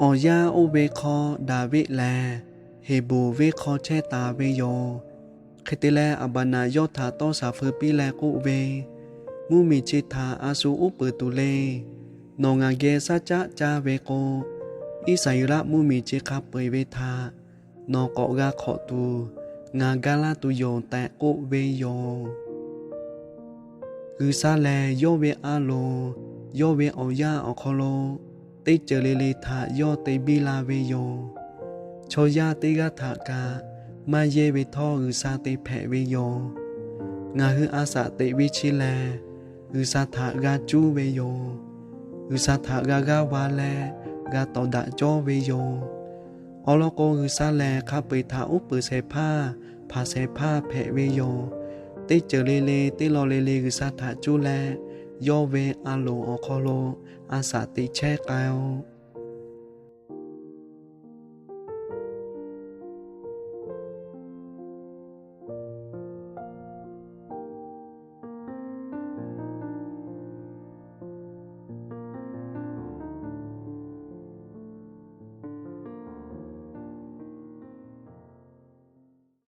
Awˬ yanˇ oˇ ve hk'aw Daˍviˆ lehˬ, Heˍbonˍ venˇ hk'aw chehˇ taˍ ve yoˬ. Hk'e te leh, Aˍbaˍnaˍ yawˇ htaꞈ tawˇ shaˍ feu piˇ leh k'oˆ ve, Mvuhˇmiˬ chi htaꞈ a shu uˉ peunˍ tuˬ le. Nawˬ ngaˬ geh shaˉ caˆ caˇ ve k'o, Iˉsaˍreˍlaˆ mvuhˇmiˬ chi hk'a peu-eˬ ve htaꞈ nawˬ k'awꞈ g'a hk'awꞈ tuˬ, ngaˬ ga laˇ tuˬ yoˬ tehꞈ k'oˆ ve yoˬ. G'uiˬsha lehˬ, yawˇ ve a loˍ, yawˇ ve awˬ yanˇ awˬ hk'aw lo teˇ ceuˬ le le htaꞈ yawˇ te biˇ la ve yoˬ. Chaw yaˇ teˇ g'aˇ htaꞈ kaꞈ maˇ yehˇ ve htawˇ, G'uiˬsha te hpehꞈ ve yoˬ. Ngaˬ hui a shaꞈ teꞈ ve chi lehˬ, G'uiˬsha htaꞈ g'a cuˇ ve yoˬ. G'uiˬsha htaꞈ g'a g'aˇ va leh g'a tawˍ daꞈ cawˇ ve yoˬ. Awˬ lawn k'o, G'uiˬsha lehˬ hk'a peu-eˬ htaꞈ uˉ peunˍ shehˍ hpaˇ, hpanˍ shehˍ hpaˇ hpehꞈ ve yoˬ. Teˇ ceuˬ le le, teˇ law le le G'uiˬsha htaꞈ cuˇ leh, yawˇ ve a loˍ awˬ hk'aw lo a shaꞈ teꞈ chehˇ k'ai-oˆ.